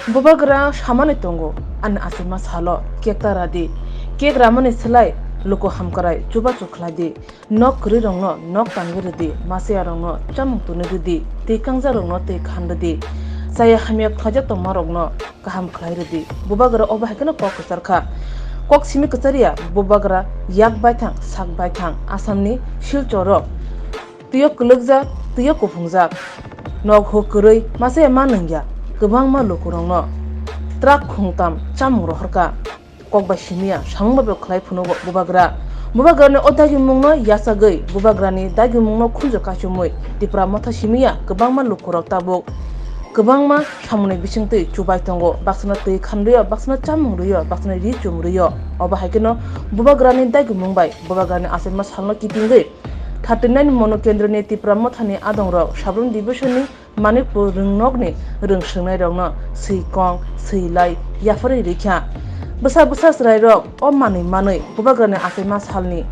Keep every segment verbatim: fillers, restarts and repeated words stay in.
Bubagra samani tongo, ani achaima salo cake ta radi. Cake ramani slai luku hamkrai chubachu khlaidi. Nok kwrwirokno nok tangwi rwdi, masiyarokno chamung twnwi rwdi, twi kangjakrokno twi khan rwdi, chaya hamya khlaijak tongmarokno kaham khlai rwdi. Bubagra obo hai kheno kok kwchar kha. Kok simi kwchar ya, bubagra yak baithang, sak baithang, Assamni Silchoro twio kwlwkjak, twio kuphungjak. Nok huk kwrwi masa ya ma nungya, kwbangma lukurokno truck khungtam chamung rohorkha. Kok bai simiya, samung bai bo khlai phunukgo bubagra. Bubagrani o dagimungno yachagwi, bubagrani dagimungno khunju kaichomwi Tipra Motha simiya kwbangma lukurok tabuk kwbangma samungni bisingtwi chubai tongo. Baksano twi khan rwio, baksano chamung rwio, baksano ri chum rwio. Obo hai kheno bubagrani dagimung bai bubagrani achaima salno kitingwi thirty nine Monu Kendroni Tipra Mothani adongrok Sabrum Divisionni Manikpur rwngnokni rwngswrwngnairokno swi kong, swi lai yapharwi rikha. Bwsa bwsa chwrairok o manwi manwi bubagrani achaima salni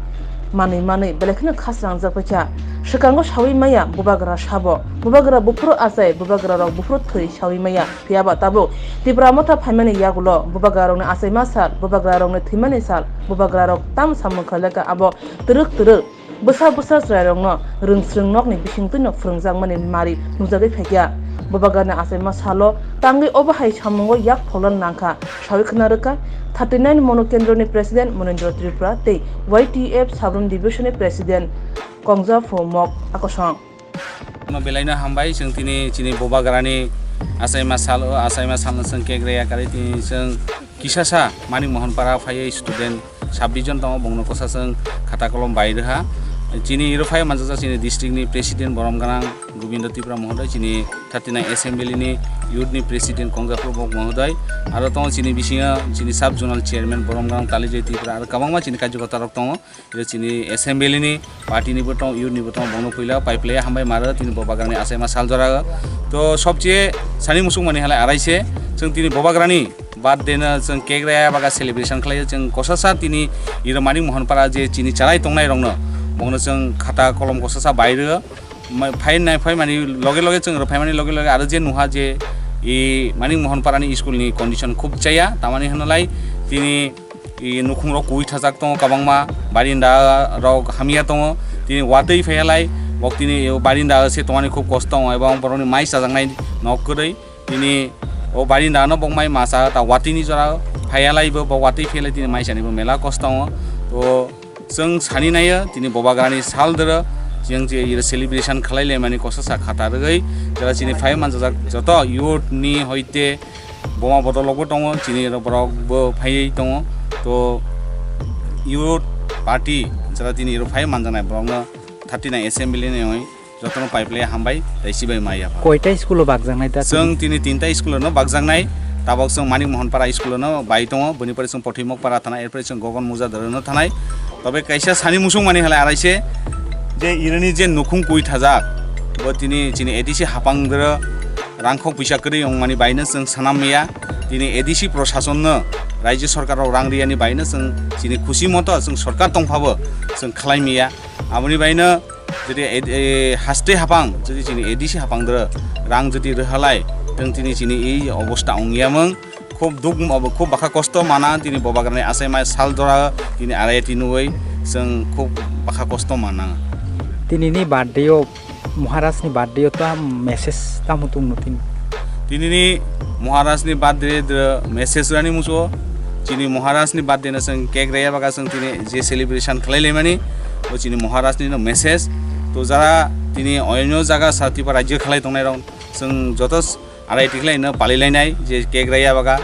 manwi manwi belai kheno khasrangjak paikha. Swkango sawi maya bubagra sabo, bubagra buphuru achai, bubagrarok buphuru thwi sawi maya. Phiyaba tabuk Tipra Motha phaimani yagulo bubagrarokni achaima sal, bubagrarokni thwimani sal, bubagrarok tamo samung khlailekha abo twrwk twrwk. Bwsa bwsa chwrairokno rwngswrwng nokni bisingtwino phwrwngjakmani mari nukjagwi phaikha. Bubagrani achaima salo tangwi obo hai samungo yak pholna nangkha sawi khwna rwkha thirty nine Monu Kendroni President Munindra Tripura tei Y T F Sabrum Divisionni President Kongjaphu Mok Akosong. No belaino hambai, chwng tini chini bubagrani achaima salo, achaima salno chwng cake raya karwi tini chwng kisasa Manik Mohon Para phaiwi student sub division tongo, bongno kosa chwng khata kolom bai rwha. Chini iro phai manjakjak chini district ni president borom gwnang Gobindo Tripura Mohodoi, chini thirty nine assembly ni youth ni president Kongjaphu Mok Mohodoi, aro tongo chini bisingo chini sub zonal chairman borom gwnang Talijoy Tripura, aro kwbangma chini karyakarta rok tongo. Iro chini assembly ni, party ni bo tongo, youth ni bo tongo, bongno puila pai phlai hambai maro tini bubagrani achaima sal jora o. To sobche sani musuk mani halai arai se, chwng tini bubagrani birthday no chwng cake raya baga celebration khlai o, chwng kosa sa tini iro Manik Mohon Para je chini chalai tongnai rokno bongno chwng khata kolom kosa sa bai rw o. Ma-, phai nai phai mani loge loge chwng rw phai mani loge loge aro je nuha je i Manik Mohon Para ni school ni condition khub chaya, tamani hwnlai tini i nukhung rok kui thajak tongo, kwbangma barinda rok hamya tongo, tini watwi phaiya lai, bok tini o barinda se tongmani khub kosto tongo, ebong borokni mai chajaknai nok kwrwi, tini o barinda no bok mai masa ta watwi ni jora phaiya lai bo, bo watwi phaiya lai tini mai chani bo mela kosto tongo. To chwng sani naio tini bubagrani sal doro chwng je iro celebration khlai laimani kosa sa khata rwgwi jora chini phai manjak joto youth ni hoite boma bodolokbo tongo, chini oro borokbo phaiwi tongo. To youth party jora tini oro phai manjaknai borokno thirty nine assembly ni oi jotono pai phlai hambai tei sibai mai yapha. Koita school o bakjaknai da? Chwng tini tinta school no bakjaknai, tabok chwng Manik Mohon Para school no bai tongo, boni pore chwng Pothimok Para thana, erpore chwng Gogon Muja Doro no thanai. Tobe kaisa sani musung mani halai arai se je irini je nukhung kui thajak, bo tini chini A D C hapang doro rangkhok puisa kwrwi wngmani baino chwng sanam ya. Tini A D C prosason no, rajya sarkar rok rang riyani baino chwng chini khusi moto chwng sarkar tongphabo chwng khlai miya. Aboni baino jodi, e, e, haste hapang jodi chini A D C hapang doro rang jodi rwhalai, tong tini chini ei obosta ongya mung. Khub duk, khub bakha kosto mana tini bubagrani achaima sal jora tini arai tini oi chwng khub bakha kosto mana. Tinini birthday o, Maharaj ni birthday o ta message tamo tongno tini? Tinini Maharaj ni birthday de message rani muso chini Maharaj ni birthday no chwng cake raya baga chwng tini je celebration khlai laimani o chini Maharaj ni no message. To jara tini oino jaga sa Tripura rajyo khlai tongnai rok chwng joto arai tikhlai no palilainai je cake raya baga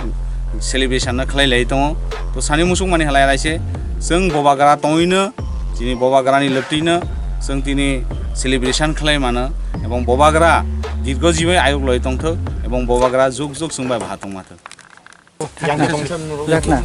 celebration no khlai lai tongo. To sani musuk mani halai arai se chwng bubagra tongwi no chini bubagra ni lwktwi no chwng tini celebration khlai mano ebong bubagra dirgo jibai ayuk loi tongthok ebong bubagra juk juk chwng bai baha tongma thok. Yakna.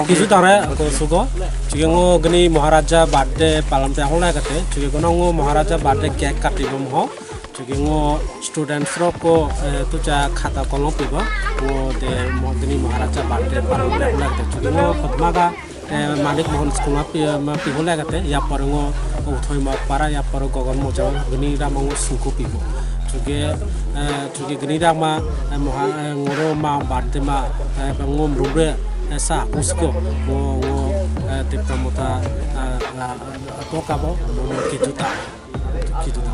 Kisu tare ko sugo. Chigi ngo gani Maharaja birthday palam te hol na kate. Chigi gono ngo Maharaja birthday cake kati bom ho. Chigi ngo students rok ko, eh, tucha khata kolom pibo. Ngo de mo gani Maharaja birthday palam te hol na kate. Chigi ngo khotma ga, eh, Manik Mohon school ma pi, ma pi hol na kate. Ya por ngo uthoi ma para ya por gogon moja gani ramo ngo sungko pibo. Chuge, eh, chuge gini dama, eh, moha, eh, ngoro ma bante ma, eh, bang ngom rube, eh, sa kusko, ngo, ngo, eh, Tipra Motha, eh, eh, toka bo, mo, mo kitu ta, kitu ta.